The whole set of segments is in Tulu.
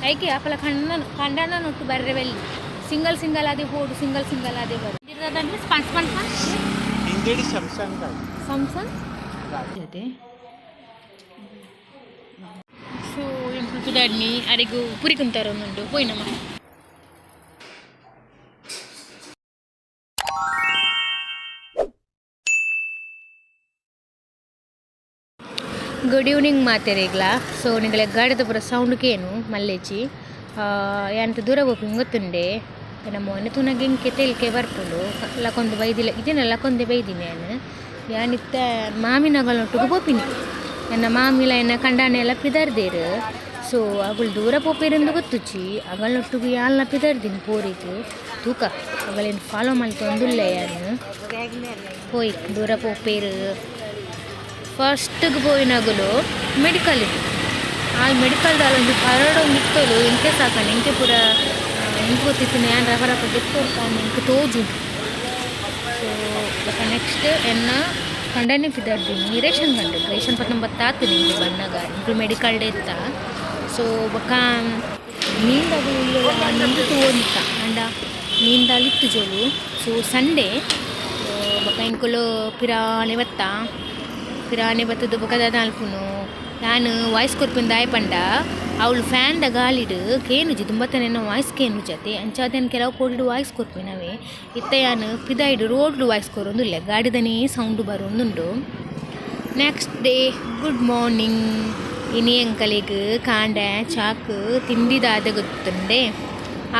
ಐಕೆ ಅಪಲ ಕಂಡ ಕಂಡನ ನೊಟ್ಟು ಬರ್ರೆ ಬೆಲ್ಲಿ ಸಿಂಗಲ್ ಸಿಂಗಲ್ ಆದೇ ಹೋಡು ಸಿಂಗಲ್ ಸಿಂಗಲ್ ಆದೇ ಬರು. ಸ್ಪನ್ ಸ್ಪನ್ ಸ್ಪನ್. ಹಿಂದೆಡಿ ಶಂಶಾನ್ ಘಾಟ್. ಸ್ಯಾಮ್ಸಂಗ್ ಜೊತೆ. ಸೊ ಎಂಕುಲು ಪಿದಾಡ್ನಿ ಅರೆಗು ಪುರಿ ಕುಂತಾರೊಂದುಂಡು ಪೋಯಿನಮ್ಮ. Good evening ಮಾತೆರೆಗ್ಲ. ಸೊ ನಿಗಲೆ ಗಾಡಿದ ಪೂರ ಸೌಂಡ್ ಕೇನು ಮಲ್ಲೆಚಿ. ಎಂತ ದೂರ ಪೋಪಿನ ಗೊತ್ತುಂಡೆ. ಎನ್ನ ಮೋನೆ ತೂನಗ ಎಂಕೆ ತೆಲಿಕೆ ಬರ್ಪುಂಡು. ಲಕೊಂದು ಬೈದಿಲ್ಲ ಇದನ್ನ ಲಕೊಂದೆ ಬೈದಿನಿ ಯಾನ್. ಯಾನಿತ್ತೆ ಮಾಮಿನಗಲ್ನೊಟ್ಟುಗು ಪೋಪಿನಿ. ಎನ್ನ ಮಾಮಿಲ ಎನ್ನ ಕಂಡಾನೆ ಎಲ್ಲ ಪಿದರ್ದೇರು. ಸೊ ಅಗುಲು ದೂರ ಪೋಪೆರೆಂದು ಗೊತ್ತುಜ್ಜಿ. ಅಗಲ್ನೊಟ್ಟುಗು ಯಾಲ್ನ ಪಿದರ್ದಿನಿ ಪೋರಿಗ್. ತೂಕ ಅಗಲೇನು ಫಾಲೋ ಮಲ್ತೊಂದುಲ್ಲೆ ಯಾನ್. ಪೋಯಿ ದೂರ ಪೋಪೇರು. ಫಸ್ಟ್ಗೆ ಪೋಯಿನಗುಲು ಮೆಡಿಕಲ್. ಆಲ್ ಮೆಡಿಕಲ್ ದಾಲೊಂಜಿ ಪರಡೊಂದು ಇತ್ತೊಲು. ಎಂಕೆ ಸಾಕಂಡ್ ಎಂಕೆ ಪೂರ ಎಂಕ್ ಗೊತ್ತಿತ್ತಿನ ಯಾನ್ ರಪ ರಪ ದೆತ್ತೊರ್ಕಾಂಡ್ ಎಂಕ್ ತೋಜುಂಡು. ಸೊ ಬೊಕ ನೆಕ್ಸ್ಟ್ ಎನ್ನ ಕಂಡನೆ ಪಿದರ್ದಿನಿ ರೇಷನ್ ಕಂಡು. ರೇಷನ್ ಪತ್ತೊಂಬತ್ತು ಆತುಂಡು ಎಂಕ್ ಬನ್ನಗ. ಎಂಕುಲು ಮೆಡಿಕಲ್ ಡ್ ಇತ್ತ. ಸೊ ಬೊಕ ಮೀನ್ದಗುಲು ಉಲ್ಲೆರಾ ಪಂದ್ ತೂವೊಂದಿತ್ತ. ಆಂಡ ಮೀನ್ದಾಲ್ ಇತ್ತುಜೊಲು. ಸೊ ಸಂಡೇ. ಬೊಕ ಎಂಕುಲು ಪಿರಾನೆ ಬತ್ತ. ಪಿರಾನೆ ಬತ್ತುದು ಬೊಕ ದಾದ ಮನ್ಪುನು ಯಾನ್ ವಾಯ್ಸ್ ಕೊರ್ಪಿನ ದಾಯೆ ಪಂಡ ಅವ್ಲು ಫ್ಯಾನ್ ದ ಗಾಳಿಡ್ ಕೇನುಜಿ ದುಂಬತ್ತನೆ ಎನ್ನ ವಾಯ್ಸ್ ಕೇನುಜಿ ಅತೆ. ಅಂಚಾದ್ ಯಾನ್ ಕೆಲವು ಕೋಡಿಡ್ ವಾಯ್ಸ್ ಕೊರ್ಪಿನವೆ. ಇತ್ತೆ ಯಾನ್ ಪಿದಾಯ್ಡ್ ರೋಡ್ ಡ್ ವಾಯ್ಸ್ ಕೊರೊಂದುಲ್ಲೆ. ಗಾಡಿದನೇ ಸೌಂಡ್ ಬರೊಂದುಂಡು. Next day good morning. ಇನಿ ಎಂಕಲೆಗ್ ಕಾಂಡೆ ಚಾಕ್ ತಿಂಡಿ ದಾದ ಗೊತ್ತುಂಡೆ?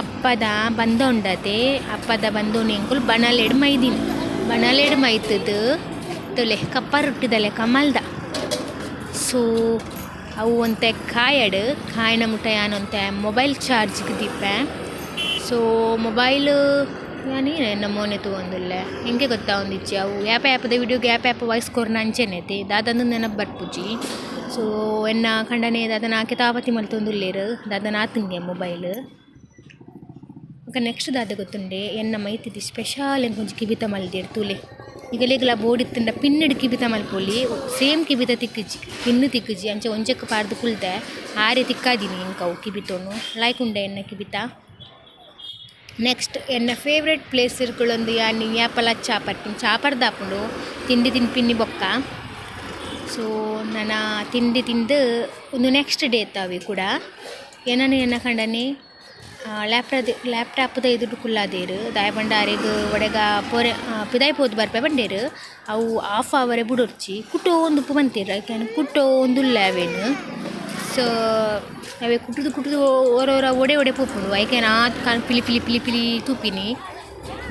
ಅಪ್ಪದ ಬಂದ ಉಂಡತೆ. ಅಪ್ಪದ ಬಂದೋನಿ ಎಂಕುಲು ಬಣಲೆಡ್ ಮೈದಿನಿ. ಬಣಲೆಡ್ ಮೈತುದು ತೂಲೆ ಕಪ್ಪ ರೊಟ್ಟಿದ ಲೆಕ ಮಲ್ದ. ಸೊ ಅವು ಒಂತೆ ಕಾಯಡ್. ಕಾಯಿನ ಮುಟ ಯಾನ್ ಒಂತೆ ಮೊಬೈಲ್ ಚಾರ್ಜ್ ಗ್ ದೀಪೆ. ಸೊ ಮೊಬೈಲ್ ಯಾನ್ ಎನ್ನ ಮೋನೆ ತೂವೊಂದುಲ್ಲೆ. ಎಂಕೆ ಗೊತ್ತಾವೊಂದಿಜ್ಜಿ ಅವು ಯಾಪ ಯಾಪದ ವಿಡಿಯೋಗ್ ಯಾಪ ಯಾಪ ವಾಯ್ಸ್ ಕೊರ್ನ ಅಂಚೆನೆ ಅತೆ ದಾದಂದ್ ನೆನಪು ಬರ್ಪುಜಿ. ಸೊ ಎನ್ನ ಕಂಡನೆ ದಾದನ ಕಿತಾಪತಿ ಮಲ್ತೊಂದುಲ್ಲೆರ್. ದಾದನ ಆತುಂಗೆ ಮೊಬೈಲ್. ಬೊಕ ನೆಕ್ಸ್ಟ್ ದಾದ ಗೊತ್ತುಂಡೆ? ಎನ್ನ ಮೈತಿದಿ ಸ್ಪೆಷಲ್ ಎಂಕೊಂಜಿ ಕಿಬಿತ ಮಲ್ದೆರ್ ತೂಲೆ. ನಿಗಲೆಗ್ಲ ಬೋಡಿತ್ತುಂಡ ಪಿನ್ನುಡು ಕಿಬಿತ ಮಲ್ಪೊಲಿ. ಸೇಮ್ ಕಿಬಿತ ತಿಕ್ಕುಜಿ. ಪಿನ್ ತಿಕ್ಕುಜಿ. ಅಂಚ ಒಂಜೆಕ್ ಪಾಡ್ದ್ ಕುಲ್ದೆ ಆರೆ ತಿಕ್ಕಾದಿನಿ ಎಂಕ್ ಅವು ಕಿಬಿತೊನು. ಲಾಯ್ಕ್ ಉಂಡೆ ಎನ್ನ ಕಿಬಿತ. ನೆಕ್ಸ್ಟ್ ಎನ್ನ ಫೇವರೇಟ್ ಪ್ಲೇಸ್ ಇರ್ಕುಳೊಂದು ಯಾನ್ ಯಾಪಲ ಚಾ ಪರ್ಪಿನಿ. ಚಾ ಪರ್ದಾಪುಂಡು ತಿಂಡಿ ತಿನ್ಪಿನಿ ಬೊಕ್ಕ. ಸೊ ನನ ತಿಂಡಿ ತಿಂದು ಉಂದು ನೆಕ್ಸ್ಟ್ ಡೇ ತಾವಿ ಕೂಡ. ಎನನ್ ಎನ್ನ ಕಂಡನೆ ಲ್ಯಾಪ್ಟಾಪ್ ಲ್ಯಾಪ್ಟಾಪ್ದ ಎದುರು ಕುಲ್ಲಾದೆರ್. ದಾಯೆ ಪಂಡ ಅರೆಗ್ ಒಡೆಗ ಪೋರೆ ಪಿದಾಯ್ ಪೋದು ಬರ್ಪೆ ಪಂಡೆರ್. ಅವು ಆಫ್ ಆವರೆ ಬುಡೊರ್ಚಿ ಕುಟೋಂದು ಪಂತೆರ್ ಐಕ್ ಯಾನ್ ಕುಟೋಂದುಲ್ಲೆ ಅವೆನ್. ಸೊ ಅವೆ ಕುಟುದು ಕುಟುದು ಒರ ಒರ ಒಡೆ ಒಡೆ ಪೋಪುಂಡು. ಐಕ್ ಯಾನ್ ಆತ್ ಪಿಲಿ ಪಿಲಿ ಪಿಲಿ ಪಿಲಿ ತೂಪಿನಿ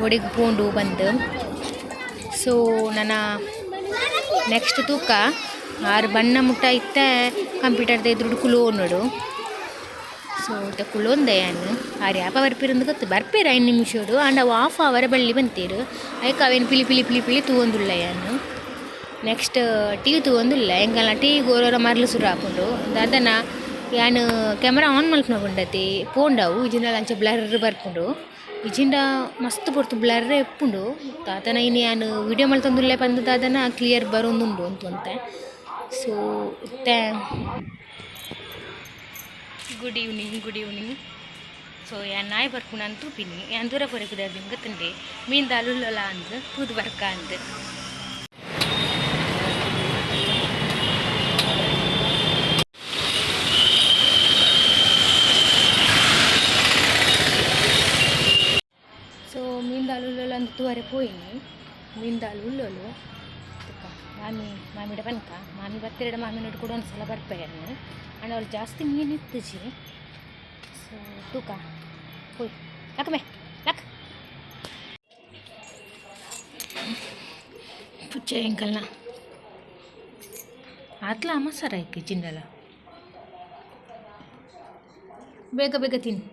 ಒಡೆಗ್ ಪೋಂಡು ಪಂದ್. ಸೊ ನನ ನೆಕ್ಸ್ಟ್ ತೂಕ ಆರ್ ಬಣ್ಣ ಮುಟ್ಟ ಇತ್ತೆ ಕಂಪ್ಯೂಟರ್ದ ಎದುರುಡು ಕುಲೋನೊಡು. ಸೊ ಇತ್ತೆ ಕುಲೊಂದೆ ಯಾನ್. ಆರ್ ಯಾಪ ಬರ್ಪೆರ್ ಗೊತ್ತು. ಬರ್ಪೆರ್ 5 ನಿಮಿಷೊಡು. ಆಂಡ ಅವು ಆಫ್ ಆವರೆ ಬಳ್ಳಿ ಪಂತೆರ್. ಐಕ್ ಅವೆನ್ ಪಿಲಿ ಪಿಲಿ ಪಿಲಿ ಪಿಲಿ ತೂವೊಂದುಲ್ಲೆ ಯಾನ್. ನೆಕ್ಸ್ಟ್ ಟಿವಿ ತೂವೊಂದುಲ್ಲೆ. ಎಂಕಲ್ನ ಟಿವಿ ಒರ ಒರ ಮರ್ಲ್ ಸುರು ಆಪುಂಡು. ದಾದನ ಯಾನ್ ಕ್ಯಾಮರಾ ಆನ್ ಮಲ್ಪುನ ಉಂಡತೆ ಪೋಂಡವು ಇಜಿಂಡ ಅಂಚ ಬ್ಲರ್ ಬರ್ಪುಂಡು. ಇಜಿಂಡ ಮಸ್ತ್ ಪೊರ್ತು ಬ್ಲರ್ ಇಪ್ಪುಂಡು. ದಾದನ ಇನಿ ಯಾನ್ ವಿಡಿಯೋ ಮಲ್ತೊಂದುಲ್ಲೆ ಪಂದ್ ದಾದನ ಕ್ಲಿಯರ್ ಬರೊಂದುಂಡು ಒಂತೆ ಒಂತೆ. ಸೊ ಇತ್ತೆ good evening good evening. So ಯಾನ್ ನಾಯಿ ಬರ್ಪುನ ಅಂದ್ ತೂಪಿನಿ. ಯಾನ್ ದೂರ ಪೋರೆ ಪಿದಾಡ್ದಿನಿ ಗೊತ್ತುಂಡೆ. ಮೀನ್ ದಾಲ್ ಉಲ್ಲೊಲ ಅಂದ್ ತೂದು ಬರ್ಕ ಅಂದ್. ಸೊ ಮೀನ್ ದಾಲ್ ಉಲ್ಲೊಲ ಅಂದ್ ತೂವರೆ ಪೋಯಿನಿ. ಮೀನ್ ದಾಲ್ ಉಲ್ಲೊಲು. ಬೊಕ ಮಾಮಿ ಮಾಮಿಡ ಪನ್ಕ ಮಾಮಿ ಬತ್ತೆರಡ ಮಾಮಿನೊಟ್ಟು ಕುಡ ಒಂಜಿ ಸಲ ಬರ್ಪೆ ಯಾನ್. ಆಂಡ ಅವ್ಲು ಜಾಸ್ತಿ ಮೀನ್ ಇತ್ತುಜಿ. ಸೊ ತೂಕ ಪೋಯ್ ಲಕ್ಕಮೆ ಲಕ್ ಪುಚ್ಚೆ ಎಂಕಲ್ನ ಆತ್ಲ ಅಮಸರ ಐಕ್ ಜಿಂಡಲ. ಬೇಗ ಬೇಗ ತಿನ್.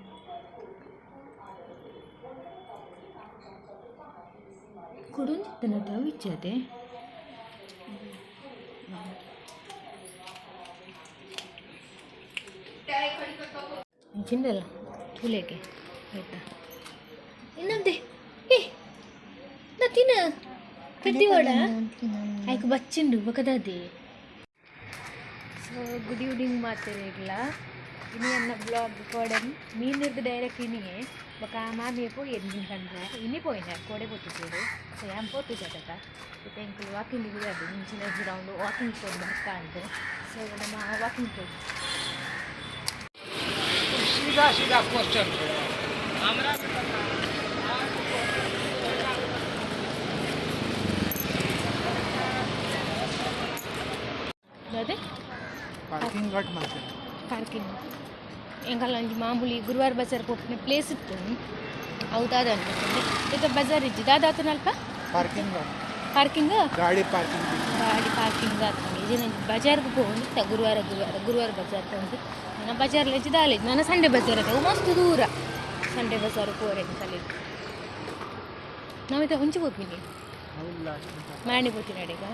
ಕುಡೊಂದಿತ್ತನತ ಅವು ಇಜ್ಜತೆ. ಜಿಂಡಲ ತೂಲೆಗೆ ಆಯ್ತಾ ಇನ್ನೊಂದೆ ಏ ನಾ ತಿನ್ನ ಪೆದ್ದಿ ವಡ ಐಕ್ ಬಚ್ಚಿಂಡು ಬೊಕದಾದೆ. ಸೊ ಗುಡ್ ಈವ್ನಿಂಗ್ ಮಾತೆರೆಗ್ಲ. ಇನಿ ಎನ್ನ ಬ್ಲಾಗ್ ಕೋಡೆ ಮೀನಿರ್ದು ಡೈರೆಕ್ಟ್ ಇನಿಯೇ ಬೊಕ ಮಾಮಿ ಪೋಯಿ ಮೀನು ಕಂಡ್ರೆ ಇನಿ ಪೋಯಿನ ಕೋಡೆ ಪೋತಿದ್ದೇರು. ಸೊ ಯಾನ್ ಪೋತು ಜಗತ್ತ ಇತ್ತೆ ಎಂಕುಲು ವಾಕಿಂಗ್ ಅದು ಮುಂಚಿನ ರೌಂಡ್ ವಾಕಿಂಗ್ ಪೋದು ಬರ್ತಾ ಅಂದು. ಸೊ ನಮ್ಮ ವಾಕಿಂಗ್ ಪೋದು. सीधा सीधा क्वेश्चन। ಅದೇ. ಪಾರ್ಕಿಂಗ್ ಘಾಟ್ ಮಾಡ್ತಾರೆ. ಪಾರ್ಕಿಂಗ್ ಎಂಕಲ್ಲ ಒಂಜಿ ಮಾಮೂಲಿ ಗುರುವಾರ ಬಜಾರ್ ಪೋಪಿನ ಪ್ಲೇಸ್ ಇತ್ತು. ಅವು ದಾದ ಅನ್ಕೊಂಡು ಇತ್ತ ಬಜಾರ್ ಇಜ್ಜಿ. ದಾದ ಆತನಲ್ಪ? ಪಾರ್ಕಿಂಗ್ ಘಾಟ್. ಪಾರ್ಕಿಂಗ್. ಗಾಡಿ ಪಾರ್ಕಿಂಗ್. ಗಾಡಿ ಪಾರ್ಕಿಂಗ್ ಆತಂಗೆ. ಇಜಿ ಬಜಾರ್ಗೆ ಪೋವೊಂದಿತ್ತ ಗುರುವಾರ ಗುರುವಾರ ಗುರುವಾರ ಬಜಾರ್ ಪೋಂದು. ನನ್ನ ಬಜಾರ್ ಇಜ್ಜಿ, ದಾಲ ಇಜ್ಜಿ. ನನ್ನ ಸಂಡೆ ಬಜಾರ್ ಅದ, ಅವು ಮಸ್ತ್ ದೂರ. ಸಂಡೆ ಬಜಾರ್ ಪೋರೆ ಕಲಿ. ನಾವಿತ ಹುಂಚಿ ಪೋಪಿನಿ. ಹೌಲ್ಲ. ಮಾಣಿ ಪೋತಿನ ಅಡೆಗ.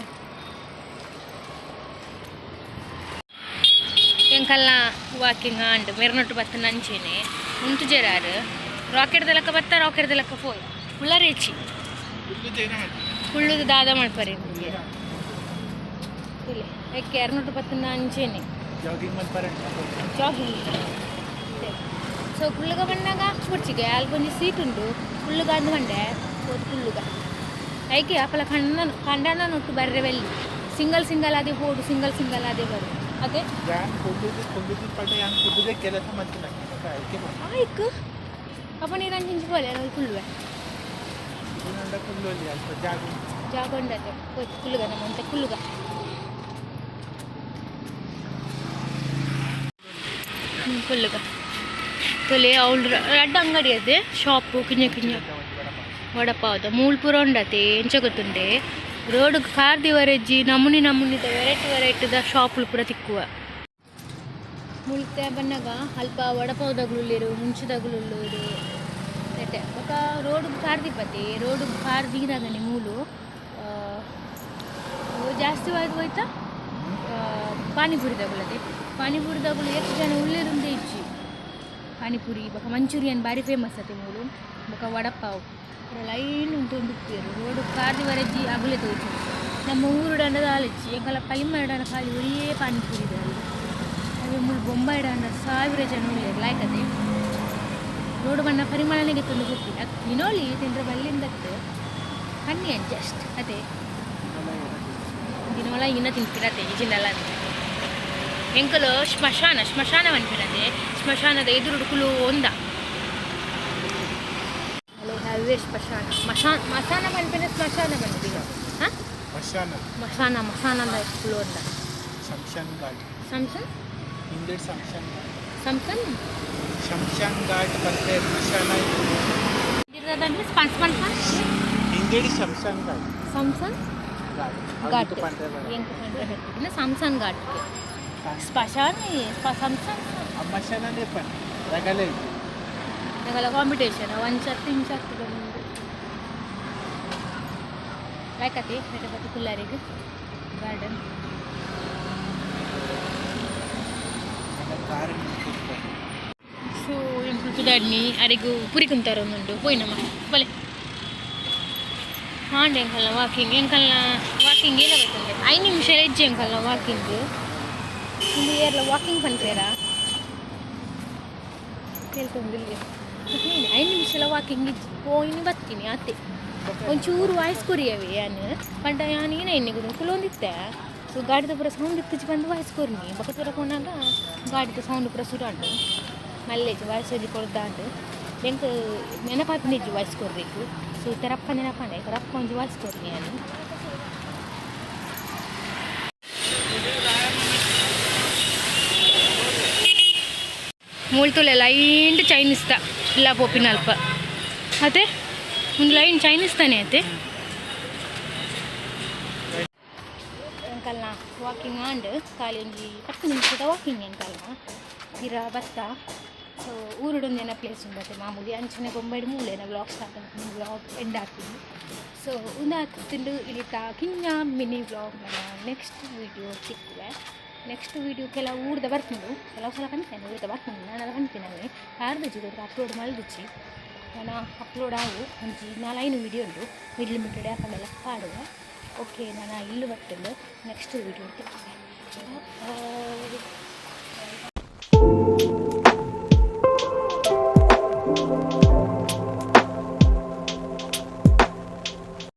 ಎಂಕಲ್ನ ವಾಕಿಂಗ್ ಆಂಡ್ ಮೆರ್ನೊಟ್ಟು ಬತ್ತ ನಂಚೇನೆ ಉಂತು ಜರಾರು ರಾಕೆಟ್ ದಲಕ ಬತ್ತ, ರಾಕೆಟ್ ದಲಕ ಪೋಯ್ ಉಳ್ಳರೇಚಿ. ಕುಳ್ಳುದು ದಾದ ಮಲ್ಪರೆ ನಿಮಗೆ ಇಲ್ಲ. ಎಕ್ಕೆ ಎರನೊಟ್ಟು ಬತ್ತನ ಅಂಚೇನೆ. ಜಾಗಿಂಗ್ ಮಾಡ್ತಾರೆ. ಜಾಗಿಂಗ್. ಸೊ ಕುಳ್ಳುಗ ಬಂದಾಗ ಬುಡ್ಚಿಗೆ ಅಲ್ಲಿ ಒಂಜಿ ಸೀಟ್ ಉಂಡು. ಕುಳ್ಳುಗ ಅಂದು ಬಂಡೆ ಪೋದು ಕುಳ್ಳುಗ. ಐಕೆ ಅಪಲ ಕಣ್ಣ ಕಂಡನ ನೊಟ್ಟು ಬರ್ರೆ ಬೆಲ್ಲಿ. ಸಿಂಗಲ್ ಸಿಂಗಲ್ ಅದೇ ಹೋಡು, ಸಿಂಗಲ್ ಸಿಂಗಲ್ ಅದೇ ಬರು ಅದೇ. ಯಾನ್ ಕುಡ್ದು ಕುಡ್ದು ಪಟ್ಟ ಯಾನ್ ಕುಡ್ದೇ ಕೆಲಸ ಮಾಡ್ತೀನಿ ಅದಕ್ಕೆ. ಆಯ್ತು, ಅಪ್ಪ ನೀರು ಅಂಚಿಂಚಿ ಪೋಲೆ ಕುಳ್ಳುವೆ. ಇದನ್ನೆಲ್ಲ ಕುಳ್ಳಲ್ಲಿ ಅಲ್ಪ ಜಾಗ. ಜಾಗ ಉಂಡತೆ. ಹೋಯ್ತು ಕುಳ್ಳುಗ ನಮ್ಮ ಅಂತ ಕುಳ್ಳುಗ. ಕುಳ್ಳುಗ ತೊಲೆ. ಅವಳು ರಡ್ಡ್ ಅಂಗಡಿ ಅದೇ ಶಾಪು ಕಿಂಜ ಕಿಂಜ ವಡಪಾವದ ಮೂಲ್ ಪೂರ ಉಂಡತೆ. ಎಂಚ ಗೊತ್ತುಂಡೆ, ರೋಡ್ ಕಾರ್ ದಿವರೆಜ್ಜಿ ನಮೂನಿ ನಮೂನಿದ ವೆರೈಟಿ ವೆರೈಟಿದ ಶಾಪುಲು ಪೂರ ತಿಕ್ಕುವ. ಮುಲ್ತೆ ಬನ್ನಗ ಅಲ್ಪ ವಡಪಾವದಗುలులేರು, ಮುಂಚುದಗುలులేರು ನೆಟ್ಟೆ. ಬೊಕ ರೋಡ್ ಕಾರ್ ದಿಪ್ಪತೆ. ರೋಡ್ ಕಾರ್ ದೀನಗನೆ ಮೂಲು ಜಾಸ್ತಿ ವಾದ್ ಹೋಯ್ತಾ ಪಾನಿಪುರಿ ದಗುಲತೆ. ಪಾನಿಪುರಿ ದಗುಲು ಎಷ್ಟು ಜನ ಉಲ್ಲೇರುಂದೇ ಇಜ್ಜಿ. ಪಾನಿಪುರಿ ಬೊಕ ಮಂಚೂರಿಯನ್ ಬಾರಿ ಫೇಮಸ್ ಅತೆ ಮೂಲು. ಬೊಕ ವಡಪಾವ್ ಪೂರ ಲೈನ್ ಉಂಟು ಉಪ್ಪೇರು. Road car ದಿವರೆಜ್ಜಿ ಅಗುಲೆ ತೋಜು. ನಮ್ಮ ಊರುಡಂಡ ದಾಲಜ್ಜಿ. ಎಂಕಲ ಪಲಿಮಾರ್ಡಂಡ ಖಾಲಿ ಒರಿಯೇ ಪಾನಿಪುರಿ ದಾಲು. ಅವೆ ಮೂಲು ಬೊಂಬಾಯಿಡಂಡ ಸಾವಿರ ಜನ ಉಲ್ಲೇರು ಲಾಯ್ಕತೆ. ರೋಡ್ ಬಣ್ಣ ಪರಿಮಳನೆಗೆ ತುಂಡು ಗೊತ್ತಿಲ್ಲ. ಅದು ತಿನ್ನೋಲಿ ತಿಂದ್ರೆ ಬಲ್ಲಿಂದತ್ತು ಕಣ್ಣಿ ಜಸ್ಟ್ ಅದೇ. ದಿನವಲ ಇನ್ನ ತಿಂತಿರತ್ತೆ ಇಜಿನಲ್ಲ. ಎಂಕಲು ಸ್ಮಶಾನ ಸ್ಮಶಾನ ಪನ್ಪಿನತೆ. ಸ್ಮಶಾನದ ಎದುರು ಕುಲು ಒಂದ ಅಲ್ಲೇ ಹೈವೇ. ಸ್ಮಶಾನ ಮಶಾನ ಮಶಾನ ಪನ್ಪಿನ ಸ್ಮಶಾನ ಪನ್ಪಿನ ಹಾಂ. ಮಶಾನ. ಮಶಾನ ಮಶಾನದ ಕುಲು ಒಂದ. ಶಂಶಾನ್ ಘಾಟ್. ಸಂಸನ್. ಹಿಂದೆ ಶಂಶಾನ್ ಘಾಟ್. ಸಂಸನ್. ಶಂಶಾನ್ ಘಾಟ್ ಮತ್ತೆ ಮಶಾನ. ಅಂದ್ರೆ ಸ್ಪನ್ ಸ್ಪನ್ ಸ್ಪನ್. ಹಿಂದೆಡಿ ಶಂಶಾನ್ ಘಾಟ್. ಸಂಸನ್ ಘಾಟ್. ಘಾಟ್. ಎಂಕ ಸಂಸನ್ ಘಾಟ್ ಸ್ಮಶಾನ ಸಂಸನ್. ಮಶಾನನೇ ಪನ್ ರಗಲೆ ಐತಿ. ಎಂಕಲ ಕಾಂಪಿಟೇಷನ್ ಒಂಚತ್ತು ಇಂಚತ್ತು ಬಂದು ಲೈಕತಿ ಬತ್ತಿ ಕುಲ್ಲಾರಿಗೆ ಗಾರ್ಡನ್. ಕಾರ್ ನಿಂತಿರ್ತಾರೆ. ಸೊ ಎಂಕುಲು ಪಿದಾಡ್ನಿ. ಅರೆಗು ಪುರಿ ಕುಂತಾರ ಒಂದುಂಡು ಪೋಯಿನಮ್ಮ ಬಲೆ ಹಾಂಡ್. ಎಂಕಲ್ನ ವಾಕಿಂಗ್, ಎಂಕಲ್ನ ವಾಕಿಂಗ್ ಏನ ಗೊತ್ತಂದ್ರೆ 5 ನಿಮಿಷ ಹೆಜ್ಜೆ ಎಂಕಲ್ನ ವಾಕಿಂಗ್. ಒಂದು ಏರ್ಲ ವಾಕಿಂಗ್ ಪನ್ಪೇರಾ ಕೇಳ್ಕೊಂದಿಲ್ಲ. 5 ನಿಮಿಷಲ ವಾಕಿಂಗ್ ಇಜ್ಜಿ. ಪೋಯಿನಿ ಬತ್ತೀನಿ ಅತ್ತೆ. ಒಂಚೂರು ವಾಯ್ಸ್ ಕೊರಿಯವೆ ಯಾನ್ ಪಂಡ ಯಾನ್ ಏನ ಎಣ್ಣೆ ಕುಲೊಂದಿತ್ತೆ. ಸೊ ಗಾಡಿದ ಪೂರ ಸೌಂಡ್ ಇತ್ತಿಜಿ ಬಂದು ವಾಯ್ಸ್ ಕೊರ್ನಿ. ಬೊಕ ಪೂರ ಪೋನಾಗ ಗಾಡಿದ ಸೌಂಡ್ ಪೂರ ಸುರು ಆಂಡು. ಮಲ್ಲೇಜ್ ವಾಯ್ಸ್ ಒಂಜಿ ಕೊರ್ದಾಂಡು. ಎಂಕ್ ನೆನಪಾಪಿನಿಜ್ಜಿ ವಾಯ್ಸ್ ಕೊರ್ಬೇಕು. ಸೊ ಇತ್ತೆ ರಪ್ಪ ನೆನಪಾಂಡೆ. ರಪ್ಪ ಒಂಜಿ ವಾಯ್ಸ್ ಕೊರ್ನಿ ಯಾನ್. ಮೂಲು ತೂಲೆ ಲೈನ್ ಚೈನೀಸ್ ತ ಇಲ್ಲ ಪೋಪಿನ ಅಲ್ಪ ಅತ್ತೆ. ಒಂದು ಲೈನ್ ಚೈನೀಸ್ ತಾನೆ ಅತ್ತೆ. ಎಂಕಲ್ನ ವಾಕಿಂಗ್ ಆಂಡ್. ಖಾಲಿ ಒಂಜಿ 10 ನಿಮಿಷದ ವಾಕಿಂಗ್ ಎಂಕಲ್ನ. ಪಿರ ಬತ್ತ. ಸೊ ಊರುಡೊಂದೇನ ಪ್ಲೇಸ್ ಉಂಡತೆ ಮಾಮೂಲಿ ಅಂಚನೆ ಬೊಂಬೈಡ್ ಮೂಲೆನ. ವ್ಲಾಗ್ ಸ್ಟಾರ್ಟ್ ಆಪುಂಡು, ವ್ಲಾಗ್ ಎಂಡ್ ಆಪುಂಡು. ಸೊ ಉಂದು ತಿಂದು ಇಲಿತ ಕಿಂಜ ಮಿನಿ ವ್ಲಾಗ್. ನನ್ನ ನೆಕ್ಸ್ಟ್ ವೀಡಿಯೋ ತಿಕ್ಕುವೆ. ನೆಕ್ಸ್ಟ್ ವೀಡಿಯೋ ಕೆಲವು ಊರ್ದ ಬರ್ಪುಂಡು. ಕೆಲವು ಸಲ ಪನ್ಪೇನೆ ಊರ್ದ ಬರ್ಪುಂಡು. ನಾನೆಲ್ಲ ಪನ್ಪಿನವೆ ಪಾರ್ದಿಜ್ಜಿ ಅಪ್ಲೋಡ್ ಮಲ್ದಿಜ್ಜಿ. ನಾನು ಅಪ್ಲೋಡ್ ಆವು. ಒಂಜಿ ನಾಲೈನು ವೀಡಿಯೋ ಉಂಡು. ಮಿಡ್ಲ್ ಮಿಡ್ಲ್ ಆಪಂಡೆಲ್ಲ ಪಾಡುವೆ. ಓಕೆ, ನಾನು ಇಲ್ಲು ಬರ್ತುಂಡು. ನೆಕ್ಸ್ಟ್ ವೀಡಿಯೋ ತಿಕ್ಕುವೆ. ಬಾಯ್.